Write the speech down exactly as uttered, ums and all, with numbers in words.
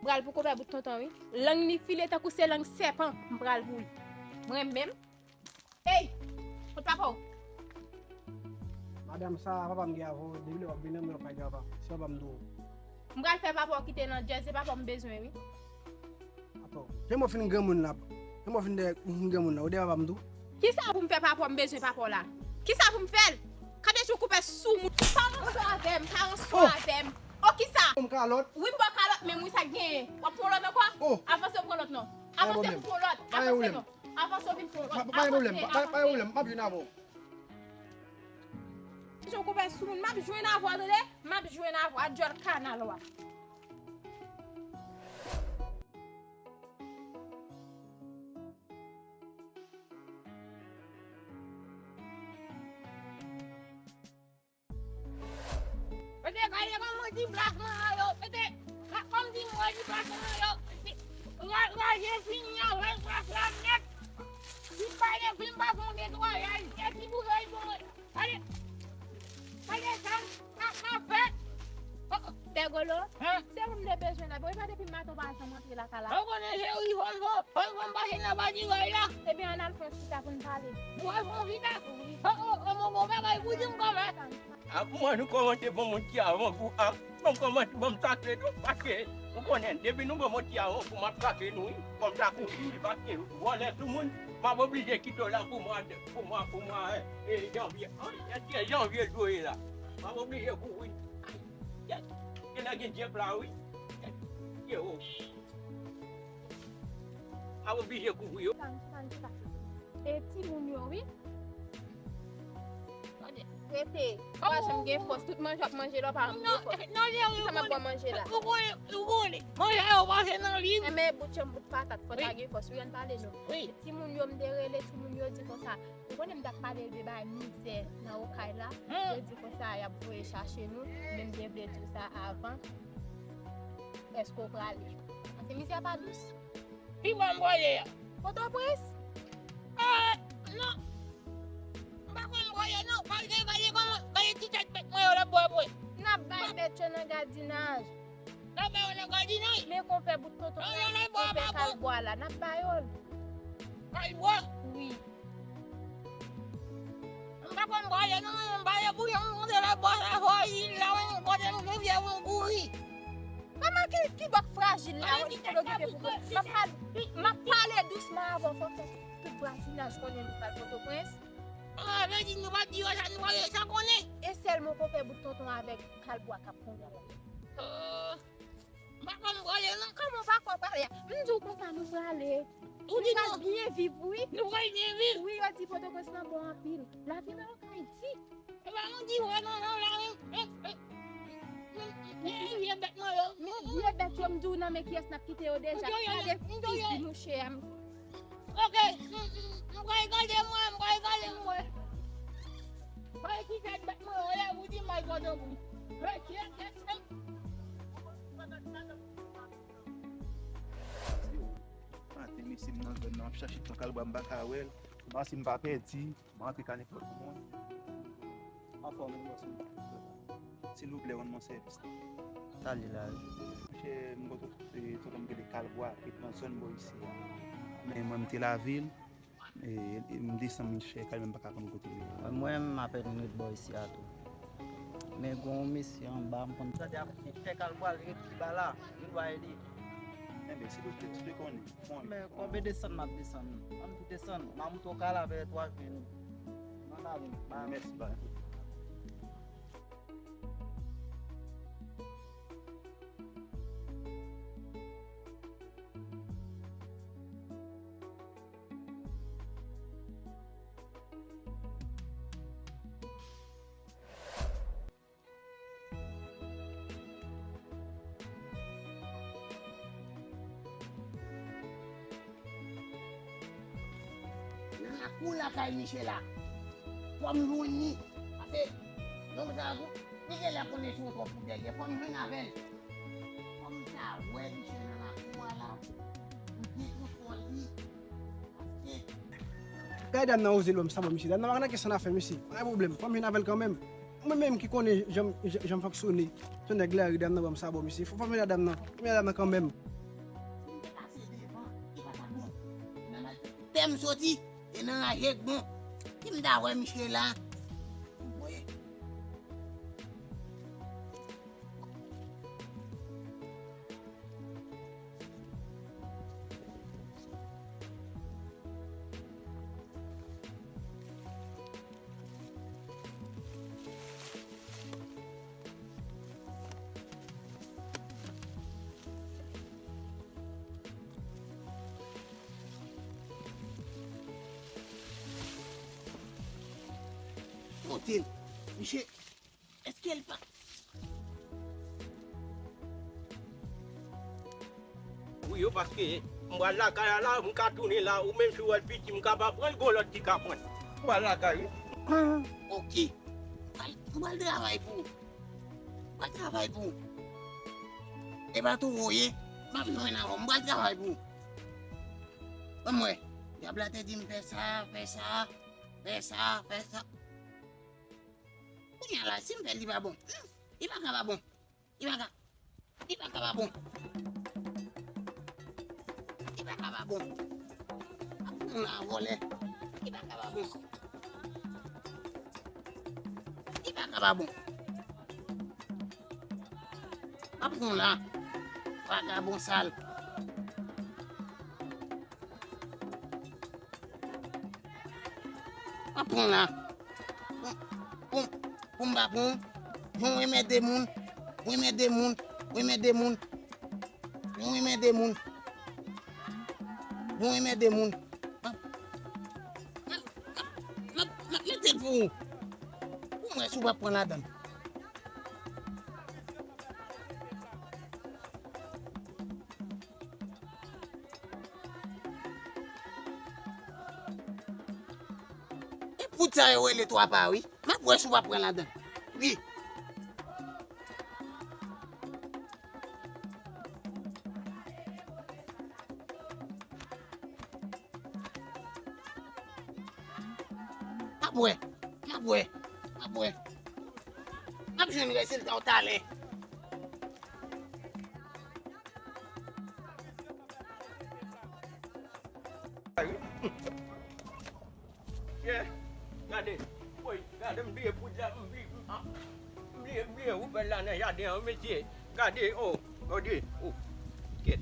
M pral pou konpè bout tonton, wi. Lang li file tankou se lang sèpan, m pral pou li. Mwen menm. Ey! Kot papa w? Madanm, sa papa m gen avè w, depi lè w ap vini, mwen pa gen papa. Se papa m tou. M pral fè papa w kite nan djèz, se papa w m bezwen, wi. Atò, jan mwen fin granmoun la, jan mwen fin de, fin granmoun la, ou de papa m tou? Kisa pou m fè papa w, m bezwen papa w la? Kisa pou m fè l? Gade jan w konpè sou moun. Pa ranse avè m, pa ranse avè m. O kisa? Ou m kalòt? Wi, m ba w kalòt, men wi, sa k genyen. W ap pran lòt ankò? Avanse w pran lòt non. Avanse w pran lòt. Avanse non. Avanse w vin pran lòt. Pa gen pwoblèm, pa gen pwoblèm, m ap vin avè w. Jan w konpè sou moun, m ap jwenn avè w, tande? M ap jwenn avè w, a djòl kanal w a. Mete, gade kòman ti plasman an yo. Mete, kòm ti mwen ti plasman an yo. Raje fini an, raje plas la nèt. Ti bay de fim pa fon netwayaj, se ti bouzòy bon. Gade, gade sa, sa, sa fè. Pè Golo, se ou m te bezwen la. Bon, e pa depi maten w pa janm antre lakay la. Ou konnen se ou ki fè m, fè m, fè m pase nan pati kay la. Ebyen, ann al fè yon chita pou n pale. Ou al fè yon chita? Wi. O, o, o, mwen gon bagay pou di m kòman. A, mwen, nou kòmanse ban m yon ti avangou, a. Ban m kòmanse ban m takle tou, paske, ou konnen, depi nou ban m yon ti avangou, m ap takle nou, wi. Ban m takle nou, wi, paske vòlè sou moun, m ap oblije kite w la pou mwa, pou mwa, pou mwa, e, e, janvye. An, e, e, janvye jou ye la. M ap oblije kouvri. Ay, kèt. Gen nan gen djèp la, wi. Kèt. Ye, o. A oblije kouvri yo. Sa, sa, sa. E timoun yo, wi. Rete. Ou pa janm gen fòs. Tout manje w ap manje la, ou pa janm gen fòs. Kisa m ap ba w manje la? Ou konnen, ou konnen. Manje yo pase nan liv. Enben, bout janm, bout patat, fò ta gen fòs. Wi, ann pale non. Wi. Timoun yo, m te rele timoun yo, di konsa. Ou konnen m t ap pale de bagay mizè nan Okay la. Yo di konsa, y ap voye chache nou. Men m te vle di w sa avan. Èske w prale? Paske mizè pa dous. Ki bò m prale a? Pòtoprens? Ah, non. M pa konn prale non. Paske gade kòman, gade ti tèt bèt mwen yo l ap bwè bwè. N ap bay bèt yo nan gadinaj. N ap bay yo nan gadinaj? Men konpè bout tonton la, konpè kalbwa la, n ap ba yo l. Kalbwa? Wi. M pa konn prale non, mwen, m pale pou yon moun se lè bò sa frajil la, mwen, kote m sou pye pou m kouri. Kòman ki, ki bò k frajil la, wè, ki kote w gen pye pou kouri? M ap pale, m ap pale dousman avè w, fò w fè tout vwazinaj konnen nou pral Pòtoprens. Ah, vle di nou pa di yo sa, nou prale san konnen. E sèlman konpè bout tonton avèk kalbwa k ap konnen. Oh. M pa konn prale non. Kòman w pa konn prale a? M di w konsa nou prale. Ou di nou pral byen viv, wi. Nou pral byen viv. Wi, yo di Pòtoprens lan bon anpil. Lavi nan Okay di. E pa yon di wè non, non, la, wi. Vye bèt mwen yo. Vye bèt yo, m di w nan men kiyès n ap kite yo deja. Gade fizi mouche a. Ok, m, m, m pral gade mwen, m pral gade mwen. Bay ki fèt bèt mwen, olè ou di m al gade ou. Hey, kyèt, kyèt, kyèt. Maten, mesye, m nan zòn nan, m ap chache pran kalbwa, m pa ka wè l. M pa si m pa pèdi. M rantre ka nenpòt moun. Anfòm, wi, bòs mwen. Silvouplè, rann mwen sèvis la. Sa li la, wi. Monchè, m konn, e, tonton m rele Kalbwa, ki nan zòn bò isi a. Men mwen, m te lavil, e, e, m desann, monchè, kay mwen pa ka konn kote m ye. Mwen, m apèn ret bò isi a tou. Men gon yon mesye anba, m konn tande ap di, Pè Kalbwa, li ret pi ba la, li ba li. Enben, silvouplè, si w te konnen. Men kòbe desann m ap desann. Ann tou desann. M a moute w ka la vè twa jou. Manda vin. Mèsi, baz. Nan lakou lakay Michela. Fò m jwenn li. Pase, nonm sa a tou, Michela konnen si w twò pou dèyè. Fò m jwenn avè l. Fò m ta wè misye nan lakou a la. M gen kontwòl li. Paske gade dam nan oze lwen m sa, bon, misye. Dam nan pa konn nan ki sannafè, misye. Pa gen pwoblèm. Fò m jwenn avè l kanmenm. Mwen menm ki konnen jan, jan, jan m fonksyone. Se nèg lari, dam nan ban m sabò, mesye. Fò, fò m jwenn dam nan. Fò m jwenn dam nan kanmenm. Tè m soti, e nan raje k bon. Ki m ta wè misye la? Wè. Kote l? Misye, èske l pa... Wi, yo, paske m pral lakay la, la, m ka tounen la, ou menm si w wè l piti, m ka pa pran l, gon lòt ki ka pran l. M pral lakay, wi. Ah, oke. M pral, m pral travay pou ou. M pral travay pou ou. E pa tou voye, m ap jwenn avè w. M pral travay pou ou. Ban m wè. Dyab la te di m fè sa, fè sa, fè sa, fè sa. Kounye a la, si m fè l, li pa bon. Hmm, li pa ka pa bon. Li pa ka, li pa ka pa bon. Li pa ka pa bon. Ap pran la, vòlè. Li pa ka pa bon. Li pa ka pa bon. Ap pran la. Vagabon sal. Mwen pran la. Pou, pou, pou m pa pran. Jan w enmède moun. W enmède moun. W enmède moun. Jan w enmède moun. Jan w enmède moun. M ap, m ap, m ap, m ap mete l pou ou. Pou m wè si w pa pran ladan l. E poud sa yo rele twa pa, wi. M ap wè si w pa pran ladan. Wi. M ap wè. M ap wè. M ap wè. M ap jwenn rezilta w talè. Yeah, gade. Woy, gade, m bliye poud la, m bliye, m, ah, m bliye, m bliye wouvèl la nan jaden an, mesye. Gade, oh, gade, oh. Kèt.